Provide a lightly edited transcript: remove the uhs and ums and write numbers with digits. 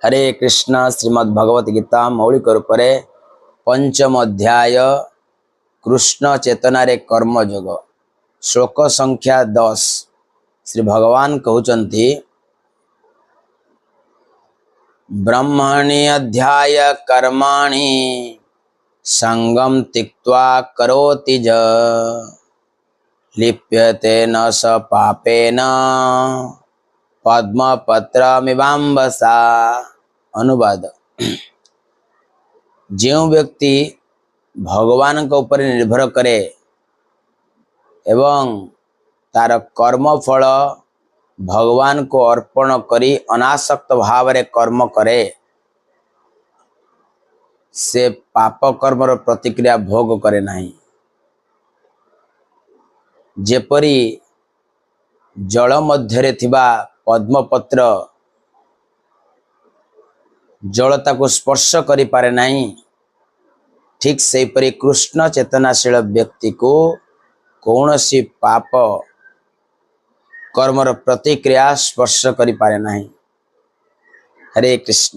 ହରେ କୃଷ୍ଣ। ଶ୍ରୀମଦ୍ ଭଗବତ ଗୀତା ମୌଳିକ ରୂପରେ ପଞ୍ଚମ ଅଧ୍ୟାୟ, କୃଷ୍ଣ ଚେତନାରେ କର୍ମଯୋଗ, ଶ୍ଲୋକ ସଂଖ୍ୟା 10। ଶ୍ରୀ ଭଗବାନ କହୁଛନ୍ତି, ବ୍ରହ୍ମଣ୍ୟ ଅଧ୍ୟାୟ କର୍ମାଣି ସଙ୍ଗମ ତ୍ୟକ୍ତ୍ୱା କରୋତି ଯ ଲିପ୍ୟତେ ନ ସ ପାପେନ ପଦ୍ମପତ୍ରମିବାମ୍ବସା। ଅନୁବାଦ: ଯେଉଁ ବ୍ୟକ୍ତି ଭଗବାନଙ୍କ ଉପରେ ନିର୍ଭର କରେ ଏବଂ ତାର କର୍ମଫଳ ଭଗବାନଙ୍କୁ ଅର୍ପଣ କରି ଅନାସକ୍ତ ଭାବରେ କର୍ମ କରେ, ସେ ପାପ କର୍ମର ପ୍ରତିକ୍ରିୟା ଭୋଗ କରେ ନାହିଁ। ଯେପରି ଜଳ ମଧ୍ୟରେ ଥିବା ପଦ୍ମପତ୍ର ଜଳ ତାକୁ ସ୍ପର୍ଶ କରିପାରେ ନାହିଁ, ଠିକ୍ ସେହିପରି କୃଷ୍ଣ ଚେତନାଶୀଳ ବ୍ୟକ୍ତିକୁ କୌଣସି ପାପ କର୍ମର ପ୍ରତିକ୍ରିୟା ସ୍ପର୍ଶ କରିପାରେ ନାହିଁ। ହରେ କୃଷ୍ଣ।